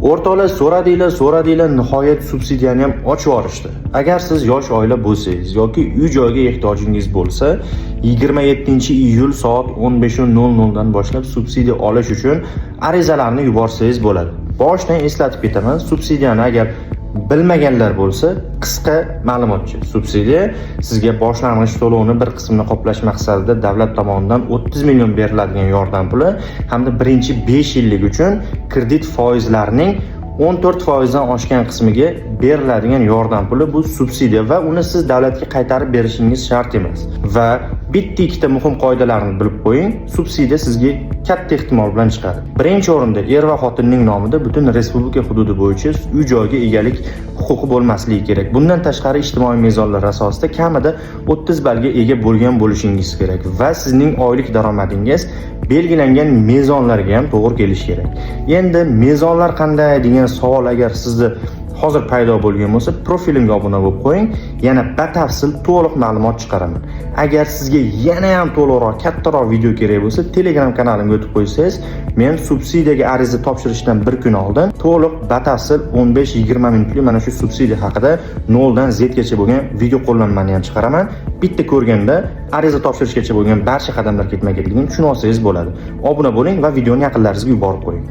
O'rtoqlar, so'radinglar, so'radinglar, nihoyat subsidiyani ham ochib yuborishdi. Agar siz yosh oila bo'lsangiz yoki uy joyga ehtiyojingiz bo'lsa, 27-iyul soat 15:00 dan boshlab subsidiya olish uchun arizalarni yuborsangiz bo'ladi. Boshidan eslatib ketaman, subsidiyani agar bilmaganlar bo'lsa, qisqa ma'lumotchi. Subsidiya sizga boshlang'ich to'lovni bir qismini qoplash maqsadida davlat tomonidan 30 million beriladigan yordam puli hamda birinchi 5 yillik uchun kredit foizlarining 14% dan oshgan qismiga beriladigan yordam puli bu subsidiya va uni siz davlatga qaytarib berishingiz shart emas. Va bitta ikkita muhim qoidalarni bilib qo'ying, subsidiya sizga katta ehtimol bilan chiqadi. Birinchi o'rinda er va xotinning nomida butun respublika hududi bo'yicha uy joyga egalik huquqi bo'lmasligi kerak. Bundan tashqari, ijtimoiy mezonlar asosida kamida 30 ballga ega bo'lgan bo'lishingiz kerak va sizning oylik daromadingiz belgilangan mezonlarga ham to'g'ri kelishi kerak. Endi mezonlar qanday degan savol agar sizni hozir paydo bo'lgan bo'lsa, profilimga obuna bo'lib qo'ying, yana batafsil to'liq ma'lumot chiqaraman. Agar sizga yana ham to'liqroq, kattaroq video kerak bo'lsa, Telegram kanalimga o'tib qo'ysangiz, men subsidiyaga ariza topshirishdan bir kun oldin to'liq batafsil 15-20 minutlik mana shu subsidiya haqida 0 dan Z gacha bo'lgan video qo'llanmani ham chiqaraman. Bitta ko'rganda ariza topshirishgacha bo'lgan barcha qadamlar ketma-ketligini tushunib olsangiz bo'ladi. Obuna bo'ling va videoni yaqinlaringizga yuborib qo'ying.